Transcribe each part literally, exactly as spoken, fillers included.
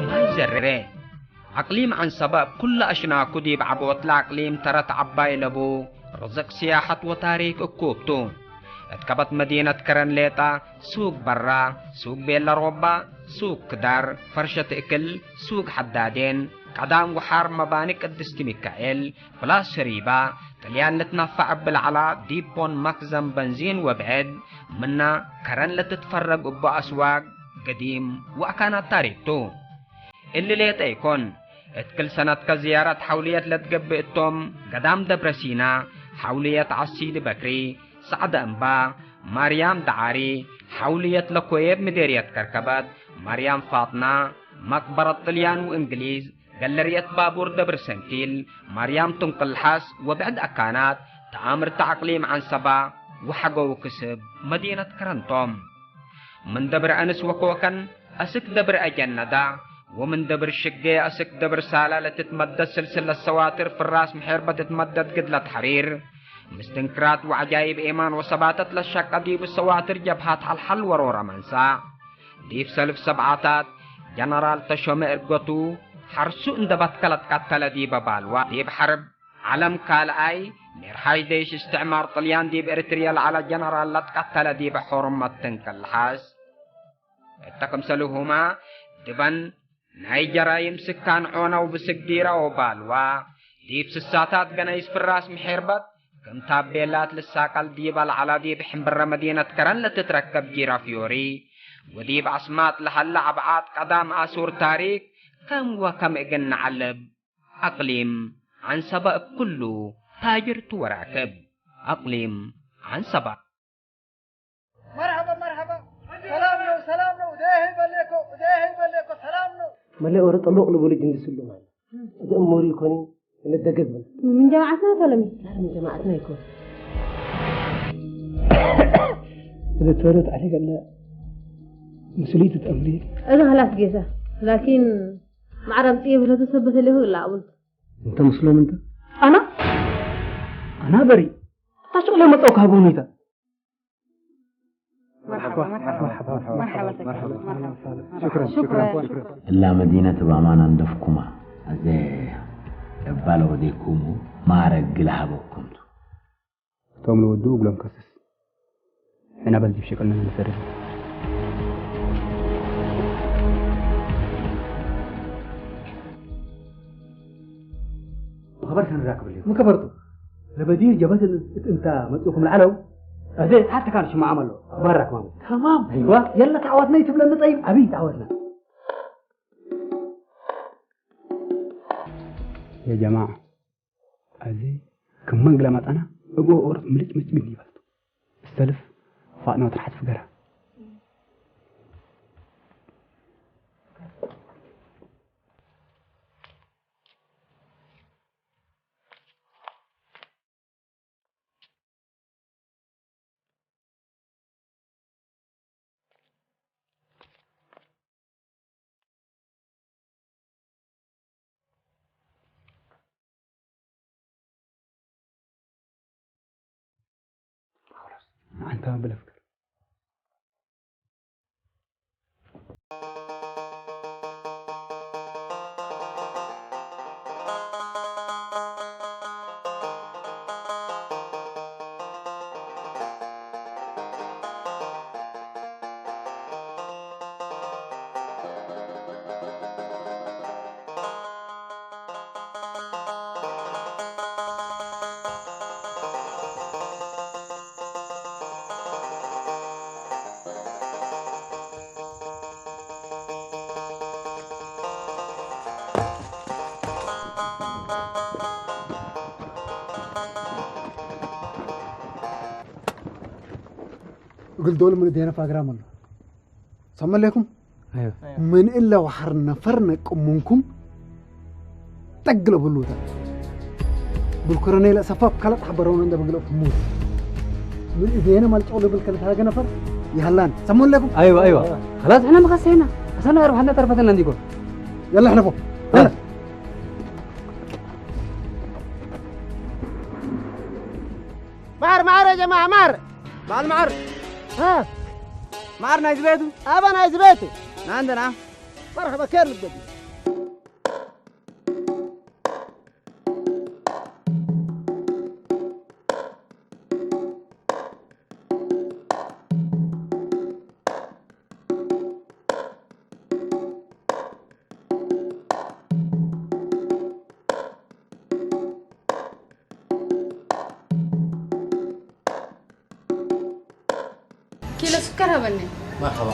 ማይ ዘሬ። አቅሊም ዐንሰበ እብ ኩሉ አሽናኩ ዲብ ዐቦት ለአቅሊም ተረት ዐባይ ለቡ፣ ርዝቅ ስያሐት ወታሪክ እኩብ ቱ። እት ከበት መዲነት ከረን ሌጠ፣ ሱቅ በራ፣ ሱቅ ቤለ ሮባ፣ ሱቅ ክዳር፣ ፈርሸት እክል፣ ሱቅ ሐዳዴን፣ ቀዳም ወሓር መባኒ ቅድስት ሚካኤል፣ ፕላስ ሸሪባ፣ ጥልያን ልትነፈዕ እብል ዐላ ዲፖን መክዘን በንዚን ወብዕድ፣ ምነ ከረን ለትትፈረግ እቡ አስዋቅ፣ ገዲም ወአካናት ታሪክ ቱ። እሊ ሌጠ ኢኮን፣ እት ክል ሰነት ከዝያረት ሐውልየት ለትገብእ እቶም፣ ገዳም ደብረ ሲና፣ ሐውልየት ዐሲዲ በክሪ፣ ሰዕደ እምባ፣ ማርያም ደዓሪ፣ ሐውልየት ለኮየብ ምዴርየት ከርከበት፣ ማርያም ፋጥና፣ መቅበረት ጥልያን ወእንግሊዝ፣ ገለርየት ባቡር ደብር ሰንቲል፣ ማርያም ቱንቅልሐስ ወብዕድ አካናት ተአምርተ አቅሊም ዐንሰባ ወሐገው ክስብ መዲነት ከረን ቶም። ምን ደብር አንስ ወኮከን አስክ ደብር አጀነዳ፣ ወምን ደብር ሽጌ አስክ ደብር ሳላ ለትትመደድ ስልስለት ሰዋትር ፍራስ ምሔርበት እት መደት ግድለት ሐሪር፣ ምስትንክራት ወዐጃይብ ኤማን ወሰባተት ለሸቀ ዲቡ ሰዋትር ጀብሃት ሐልሐል ወሮረ መንሳ። ዲብ ሰልፍ ሰብዓታት ጀነራል ተሾመ እርገቱ ሐርሱ እንደ በትከ ለትቀተለ ዲበ ባልዋ፣ ዲብ ሐርብ ዐለም ካልኣይ ሜርሓይ ዴሽ እስትዕማር ጥልያን ዲብ ኤርትርየ ለዐለ ጀነራል ለትቀተለ ዲበ ሖርመት ትንቅልሐስ። እተ ክምሰልሁመ ድበን ናይ ጀራይም ስካን ዖነው ብስግዲረ ወባልዋ፣ ዲብ ስሳታት ገነይስ ፍራስ ምሔርበት ክም ታቤላት ልሳቀል ዲበ ለዐለ ዲብ ሕምብረ መዲነት ከረን ለትትረከብ ጊረ ፍዮሪ፣ ወዲብ አስማጥ ለሀለ አብዓጥ ቀዳም አሱር ታሪክ ከም ወከም እግል ነዐልብ፣ አቅሊም ዐንሰበ እብ ኩሉ ታጅርቱ ወራክብ። አቅሊም ዐንሰበ። መርሐባ፣ መርሐባ። ሰላም ነው፣ ሰላም ነው። እዴህ በሌኮ፣ እዴህ በሌኮ፣ ሰላም ነው። መሌ ኦሮ ጠሎቅ ልቡ ልጅ እንድስሉ ማለት። እት እሞሪ ይኮኒ፣ እንደ ደገግ በል። ምን ጀማዓትና ተለሚ? ላር ምን ጀማዓትና ይኮን። እለ ተወለት ዐለ ገለ ምስሊት ትጠምሪ። እዛ ሀላስ ጌሰ። ላኪን ማዕረ አምጽኤ ብለቱ ሰበት ሌሁ እላ አቡልት። እንተ ምስሎም እንተ? አና? አና በሪ። ታሽቅ ለመጣው ካቦኒታ። መርሐባ፣ መርሐባ፣ መርሐባ፣ መርሐባ፣ መርሐባ። ሹክረን፣ ሹክረን፣ ሹክረን። እላ መዲነት እብ አማን አንደፍኩማ። አዜ እባ ለወዴኩሙ ማዕረግ ለሀበኩም ቱ። ቶም ለወዱ እግሎም ከስስ። ሕነ በል ዲብ ሸቅልነ ንሰደድ። ኸበር ሰኒ ራክብ እሊሁ። ምን ከበርቱ? ለበዲር ጀበት እት እንተ መጽኡኩም ለዐለው? አዜ። ሐተ ካን ሽማዕ አመሎ። ባራክ ማሙ። ተማም። አይዋ። የለ ተዓወትና ይትብለኒ ጠይብ። አቢ ተዓወትና። ያ ጀማዓ። አዜ ክመ እግለ መጠና እግኦ ኦሮት ምልጭ ምጭ ግኒ በልቱ። እሰልፍ ፋጥነ ወትርሓት ፍገራ። አንተ ብለህ ፍቅር። እግል ዶል ምን እዴነ ፋግራ መሎ። ሰመ ሌኩም? አይወ። ምን እለ ወሐር ነፈር ነቅም ምንኩም ጠግ ለብሉተ። ብልኩረኔ ለሰፋብ ከለጥ ሐበረውን እንደ ብግለፍ ሙት። ምን እዴነ መልጨው ልብል ከልታገ ነፈር ይሃላን። ሰመ ሌኩም? አይወ፣ አይወ። خلاص احنا ما خسينا. عشان نعرف احنا طرفتنا عندكم. يلا احلفوا. يلا. ማር፣ ማር፣ ያ ጀማዓ፣ ማር። በዓል ማር። አ። ማር ናይ ዝቤቱ? አበ ናይ ዝቤቱ። ናንደና። መርሐባ፣ ኬር ልበድ። ኪሎ ስከር ሀበኒ። መርሐባ።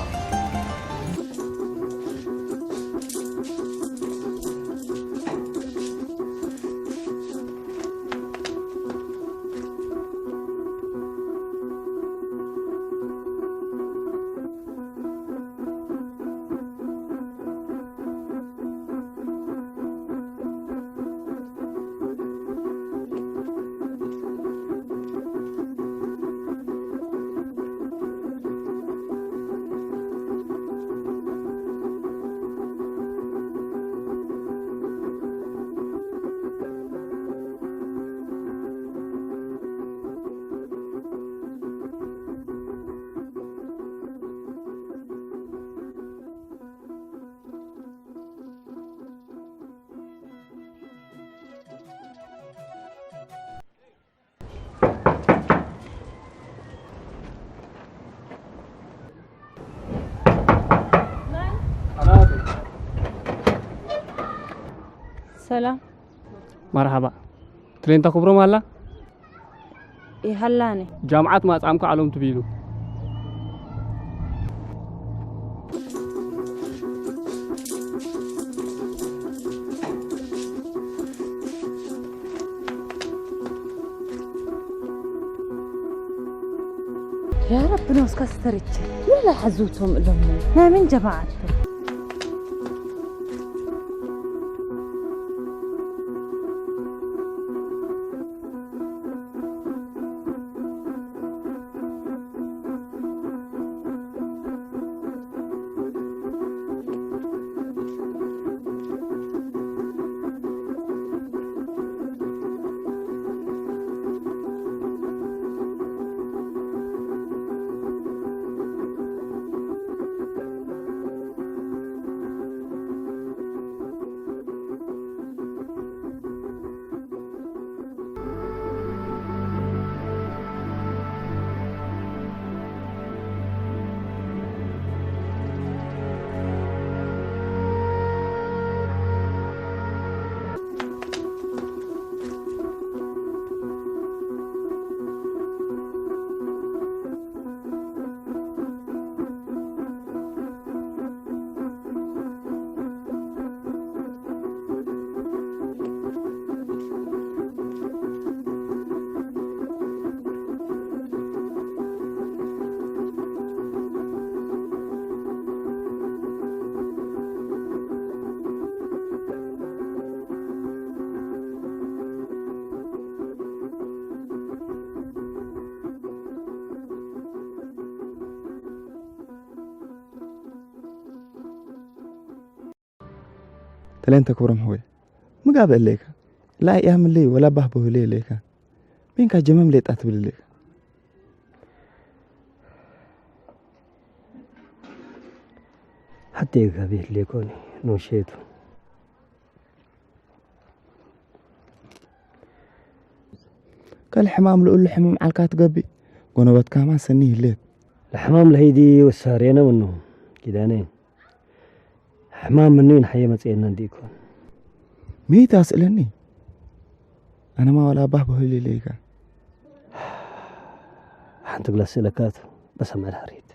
ሰላም። መርሐባ። ትሌንተ ክብሮም ሀላ? ይሀላኒ። ጃምዓት ማጽአምከ ዐሎም ትቢሉ። ያ ረቢ ኖስከ ስተርቼ ወላ ሐዙቶም እሎም ናይ ምን ጀማዓት ቱ? ተሌንተ ክብሮም ሆይ፣ ሚ ጋብእ እሌከ? ለአይአምሌ ወላ ባህ በህሌ እሌከ? ሜንካ ጀመም ሌጣ ትብል እሌከ? ሐቴ ጋብእ እሌኮኒ ኖሼቱ። ከል ሕማም ለእሉ ሕምም ዐልካ ትገብእ፣ ጎነበትካማ ሰኒ ህሌት። ለሕማም ለህይ ዲ ወሳሬነ ምኑ ኪዳኔ። ሕማም ምኑ ኢንሐዬ መጽኤና እንዲኢኮን። ሚ ተ አስእለኒ? አነማ ወላ አባህ በህል ኢሌከ። ሐንቲ እግል አስእለካቱ በሰምዐ ለሐሬት።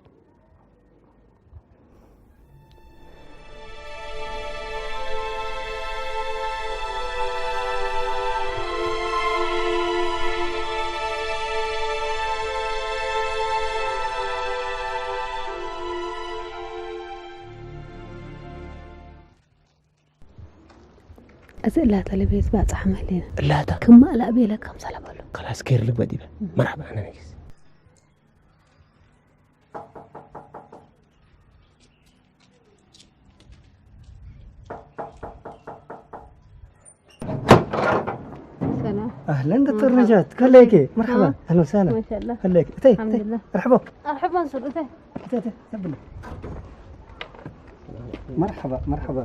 እዚ እላተ ለቤት ባጽሐመ ህሌነ። እላተ? ክመ ለአቤለ ከምሰለ በሉ። ከላስ ኬር ልግበእ ዲበ። መርሐባ አነ ነጊስ። ሰላም። አህለን ዶክተር ነጃት፣ ከለይከ? መርሐባ። አህለን ወሰህለን። ማሻአላህ። ከለይከ? እተይ፣ እተይ። አልሐምዱሊላህ። መርሐባ። መርሐባ አንሱር፣ እተይ። እተይ፣ እተይ፣ ተብለ። መርሐባ መርሐባ።